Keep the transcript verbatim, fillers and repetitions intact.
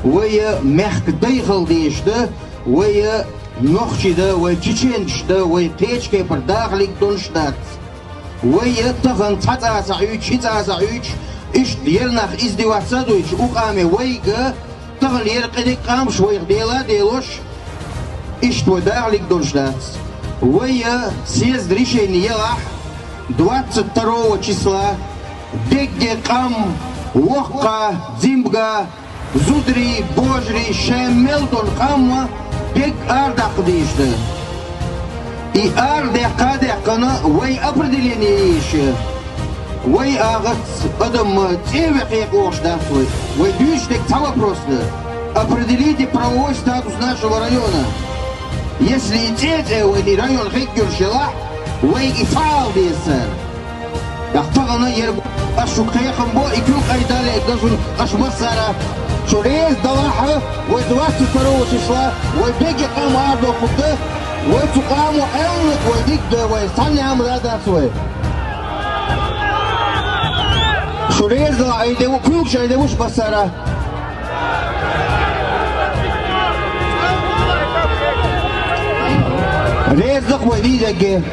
Вай мехка дай хила дезаш да, вай нохчий да, вай чеченаш да, вай кхечу кепара дахалиг долуш дац. Вай тахана цхьа цӀа а ца Ӏуьйтуш, ши цӀа а ца Ӏуьйтуш, иштта ер нах издеваться а дуьйцуш, укъаме вайга тахана ер къиниг къамаш вайх дела а делош, иштта вай дахалиг долуш дац. Вай съезд решение елахь, двадцать второго числа дегге къам, воккха, дзимбга, зударий, божарий, шайн мел долу къам дегга арадаккха дезаш да. И арадаккха а даьккхина, вай определение еш. Вай агӀац адам цӀе вехье кхоьхьуш дац вай. Вай дуьйцуш дерг цхьа вопрос да. Определите правовой статус нашего района. Если и цӀе а цӀе вайна и район хӀеггуьрш елахь, вайга и ца ала деза цара. Тахана ер бу, аш шу кхехам бо, и куьг къайда лега шуна, аш массара. Шу реза далахь, вай двадцать второго числа, вай дегге къам арадохург да, вай цу къамо аьлларг вай дика да, вай цхьанна а ма дац вай. Шу реза далахь, айде ву, куьйгаш айде ву шу массара. Реза даха вай дийзегге.